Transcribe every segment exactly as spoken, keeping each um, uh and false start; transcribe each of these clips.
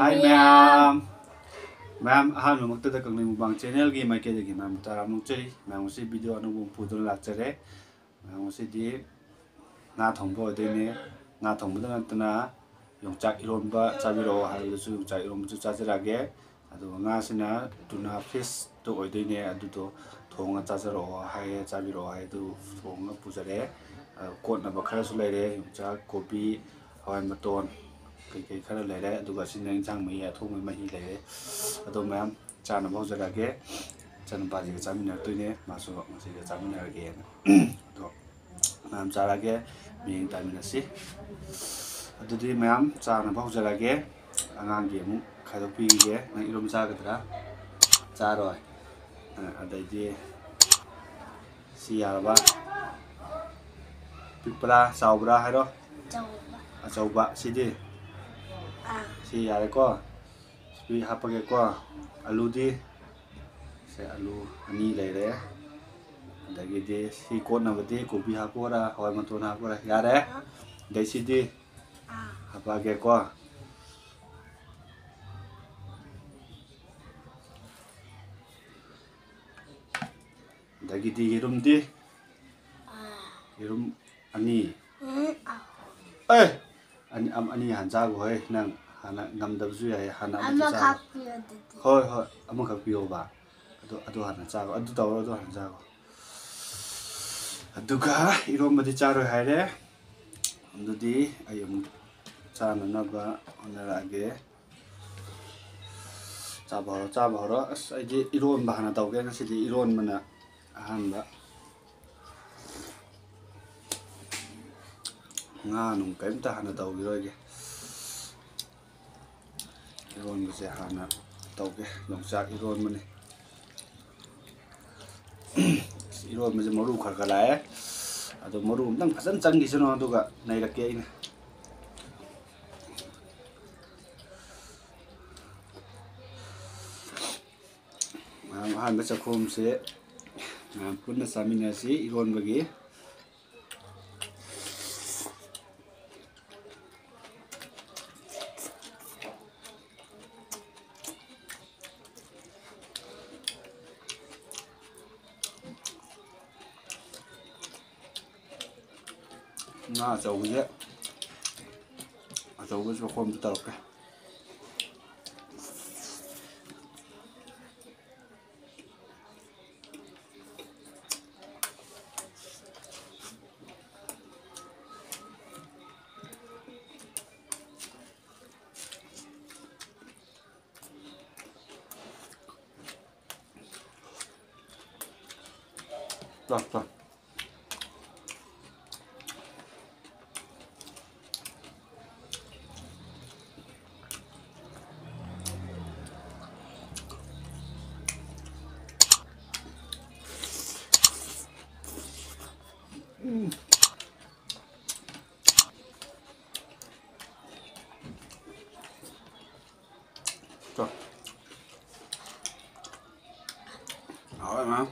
ꯍꯥꯏ ꯃꯌꯥꯝ꯫ ꯃꯌꯥꯝ, ꯑꯍꯥꯟꯕꯃꯛꯇꯗ ꯀꯪꯂꯩ ꯃꯨꯛꯕꯥꯡ ꯆꯦꯅꯦꯜꯒꯤ ꯃꯥꯏꯀꯩꯗꯒꯤ ꯃꯌꯥꯝꯕꯨ ꯇꯔꯥꯝꯅ ꯑꯣꯛꯆꯔꯤ꯫ ꯃꯌꯥꯝ, ꯉꯁꯤ ꯚꯤꯗꯤꯑꯣ ꯑꯅꯧꯕ ꯑꯃ ꯄꯨꯗꯨꯅ ꯂꯥꯛꯆꯔꯦ꯫ ꯃꯌꯥꯝ, ꯉꯁꯤꯗꯤ ꯉꯥ ꯊꯣꯡꯕ ꯑꯣꯏꯗꯣꯏꯅꯦ꯫ ꯉꯥ ꯊꯣꯡꯕꯗ ꯅꯠꯇꯅ ꯌꯣꯡꯆꯥꯛ ꯏꯔꯣꯟꯕ ꯆꯥꯕꯤꯔꯛꯑꯣ ꯍꯥꯏꯕꯗꯁꯨ ꯌꯣꯡꯆꯥꯛ ꯏꯔꯣꯟꯕꯁꯨ ꯆꯥꯖꯔꯛꯑꯒꯦ꯫ ꯑꯗꯨꯒ ꯉꯥꯁꯤꯅ ꯇꯨꯅꯥ ꯐꯤꯁꯇꯣ ꯑꯣꯏꯗꯣꯏꯅꯦ꯫ ꯑꯗꯨꯗꯣ ꯊꯣꯡꯉ ꯆꯥꯖꯔꯛꯑꯣ ꯍꯥꯏꯌꯦ, ꯆꯥꯕꯤꯔꯛꯑꯣ ꯍꯥꯏ꯫ ꯑꯗꯨ ꯊꯣꯡꯉ ꯄꯨꯖꯔꯛꯑꯦ꯫ ꯑꯗꯨ ꯀꯣꯠꯅꯕ ꯈꯔꯁꯨ ꯂꯩꯔꯦ, ꯌꯣꯡꯆꯥꯛ, ꯀꯣꯕꯤ, ꯍꯋꯥꯏ ꯃꯇꯣꯟ, ꯀꯩꯀꯩ ꯈꯔ ꯂꯩꯔꯦ꯫ ꯑꯗꯨꯒ ꯁꯤꯅ ꯏꯟꯁꯥꯡ ꯃꯍꯤ, ꯑꯊꯣꯡꯕ ꯃꯍꯤ ꯂꯩꯔꯦ꯫ ꯑꯗꯣ ꯃꯌꯥꯝ, ꯆꯥꯅꯕ ꯍꯧꯖꯔꯛꯑꯒꯦ꯫ ꯏꯆꯥꯅꯨꯄꯥꯁꯤꯒ ꯆꯥꯃꯤꯟꯅꯔꯛꯇꯣꯏꯅꯦ, ꯃꯥꯁꯨ ꯉꯁꯤꯒ ꯆꯥꯃꯤꯟꯅꯔꯒꯦꯅ꯫ ꯑꯗꯣ ꯃꯌꯥꯝ ꯆꯥꯔꯛꯑꯒꯦ, ꯃꯤꯠꯌꯦꯡ ꯇꯥꯃꯤꯟꯅꯁꯤ꯫ ꯑꯗꯨꯗꯤ ꯃꯌꯥꯝ, ꯆꯥꯅꯕ ꯍꯧꯖꯔꯛꯑꯒꯦ꯫ ꯑꯉꯥꯡꯒꯤ ꯑꯃꯨꯛ ꯈꯥꯏꯗꯣꯛꯄꯤꯈꯤꯒꯦ꯫ ꯅꯪ ꯏꯔꯣꯝ ꯆꯥꯒꯗ꯭ꯔꯥ? ꯆꯥꯔꯣꯏ꯫ ꯑ, ꯑꯗꯩꯗꯤ ꯁꯤ ꯌꯥꯔꯕ? ꯄꯤꯛꯄ꯭ꯔꯥ, ꯆꯥꯎꯕ꯭ꯔꯥ ꯍꯥꯏꯔꯣ? ꯑꯆꯧꯕ꯫ ꯑꯆꯧꯕ꯫ ꯁꯤꯗꯤ? ꯑꯥ꯫ ꯁꯤ ꯌꯥꯔꯦꯀꯣ? ꯁꯤ ꯍꯥꯞꯄꯒꯦꯀꯣ꯫ ꯑꯂꯨꯗꯤ? ꯁꯦ, ꯑꯂꯨ ꯑꯅꯤ ꯂꯩꯔꯦ꯫ ꯑꯗꯒꯤꯗꯤ ꯁꯤ ꯀꯣꯠꯅꯕꯗꯤ ꯀꯣꯕꯤ ꯍꯥꯞꯄꯣꯔꯥ, ꯍꯋꯥꯏ ꯃꯇꯣꯟ ꯍꯥꯞꯄꯣꯔꯥ? ꯌꯥꯔꯦ꯫ ꯑꯗꯩ ꯁꯤꯗꯤ? ꯑꯥ꯫ ꯍꯥꯞꯄꯛꯑꯒꯦꯀꯣ꯫ ꯑꯗꯒꯤꯗꯤ ꯌꯦꯔꯨꯝꯗꯤ? ꯑꯥ꯫ ꯌꯦꯔꯨꯝ ꯑꯅꯤ꯫ ꯎꯝ, ꯑꯥ꯫ ꯑꯦ! ꯑꯅꯤ, ꯑꯝ-, ꯑꯅꯤ ꯍꯥꯟꯅ ꯆꯥꯈꯣ ꯍꯦ꯫ ꯅꯪ ꯍꯥꯟꯅ ꯉꯝꯗꯕꯁꯨ ꯌꯥꯏ, ꯍꯥꯟꯅ ꯑꯃꯗꯨ ꯆꯥꯈꯣ꯫ ꯑꯃꯈꯛ ꯄꯤꯌꯣ ꯑꯗꯨꯗꯤ꯫ ꯍꯣꯏ, ꯍꯣꯏ, ꯑꯃꯈꯛ ꯄꯤꯌꯣꯕ꯫ ꯑꯗꯨ, ꯑꯗꯨ ꯍꯥꯟꯅ ꯆꯥꯈꯣ꯫ ꯑꯗꯨ ꯇꯧꯔꯣ, ꯑꯗꯨ ꯍꯥꯟꯅ ꯆꯥꯈꯣ꯫ ꯑꯗꯨꯒ ꯏꯔꯣꯝꯕꯗꯤ ꯆꯥꯔꯣꯏ ꯍꯥꯏꯔꯦ꯫ ꯑꯗꯨꯗꯤ ꯑꯩ ꯑꯃꯨꯛ ꯆꯥꯅꯅꯕ ꯍꯣꯠꯅꯔꯛꯑꯒꯦ꯫ ꯆꯥꯕ ꯍꯧꯔꯣ, ꯆꯥꯕ ꯍꯧꯔꯣ꯫ ꯑꯁ, ꯑꯩꯗꯤ ꯏꯔꯣꯟꯕ ꯍꯥꯟꯅ ꯇꯧꯒꯦ ꯉꯁꯤꯗꯤ, ꯏꯔꯣꯟꯕꯅ ꯑꯍꯥꯟꯕ꯫ ꯉꯥ ꯅꯨꯡ ꯀꯔꯤꯝꯇ ꯍꯥꯟꯅ ꯇꯧꯈꯤꯔꯣꯏꯒꯦ꯫ ꯏꯔꯣꯟꯕꯁꯦ ꯍꯥꯟꯅ ꯇꯧꯒꯦ꯫ ꯌꯣꯡꯆꯥꯛ ꯏꯔꯣꯟꯕꯅꯤ꯫ ꯏꯔꯣꯟꯕꯁꯦ ꯃꯔꯨ ꯈꯔ ꯈꯔ ꯂꯥꯛꯑꯦ꯫ ꯑꯗꯣ ꯃꯔꯨ ꯑꯝꯇꯪ ꯐꯖꯅ ꯆꯪꯈꯤꯁꯅꯨ, ꯑꯗꯨꯒ ꯅꯩꯔꯛꯀꯦ ꯑꯩꯅ꯫ ꯃꯌꯥꯝ, ꯑꯍꯥꯟꯕ ꯆꯥꯛꯈꯣꯝꯁꯦ ꯃꯌꯥꯝ ꯄꯨꯟꯅ ꯆꯥꯃꯤꯟꯅꯁꯤ ꯏꯔꯣꯟꯕꯒꯤ꯫ ꯉꯥ ꯑꯆꯧꯕꯁꯦ, ꯑꯆꯧꯕꯁꯨ ꯑꯩꯈꯣꯏ ꯑꯝꯇ ꯇꯧꯔꯛꯀꯦ꯫ ꯆꯥꯛ ꯆꯥꯛ꯫ ꯆꯥꯛ꯫ ꯍꯥꯎꯋꯦ ꯃꯌꯥꯝ꯫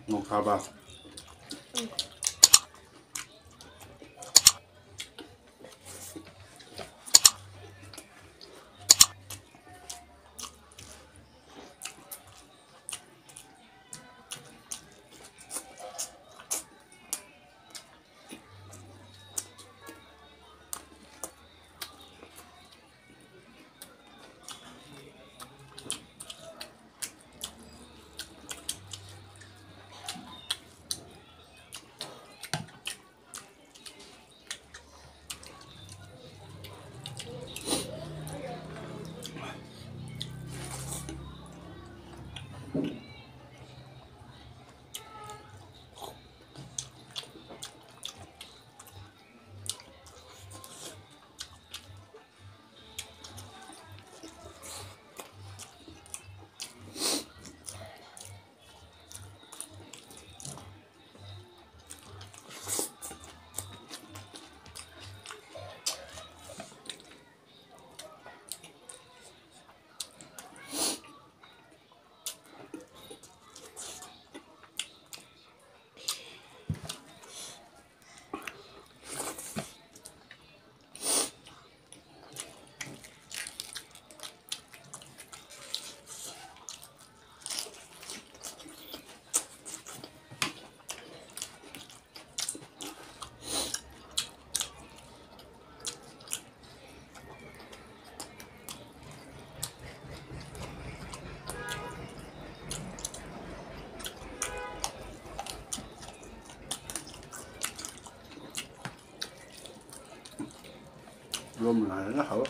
ꯅꯣꯡꯈꯥꯕ꯫ ꯌꯣꯝ ꯂꯥꯏꯔꯒ ꯍꯥꯎꯋꯦ꯫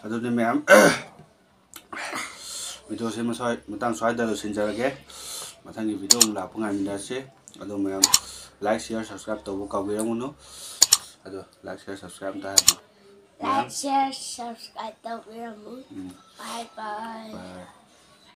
ꯑꯗꯨꯗꯤ ꯃꯌꯥꯝ, video ꯁꯦ ꯃꯁ꯭ꯋꯥꯏ, ꯃꯇꯥꯡ ꯁ꯭ꯋꯥꯏꯗ ꯂꯣꯏꯁꯤꯟꯖꯔꯒꯦ꯫ ꯃꯊꯪꯒꯤ video ꯑꯃꯨꯛ ꯂꯥꯛꯄ ꯉꯥꯏꯃꯤꯟꯅꯔꯁꯤ꯫ ꯑꯗꯣ ꯃꯌꯥꯝ, like, share, subscribe ꯇꯧꯕ ꯀꯥꯎꯕꯤꯔꯝꯒꯅꯨ꯫ ꯑꯗꯣ like, share, subscribe ꯑꯝꯇ ꯍꯥꯏꯕꯤꯌꯨ꯫ Like, share, subscribe ꯇꯧꯕꯤꯔꯝꯃꯨ꯫ ꯎꯝ꯫ Bye bye꯫ Bye꯫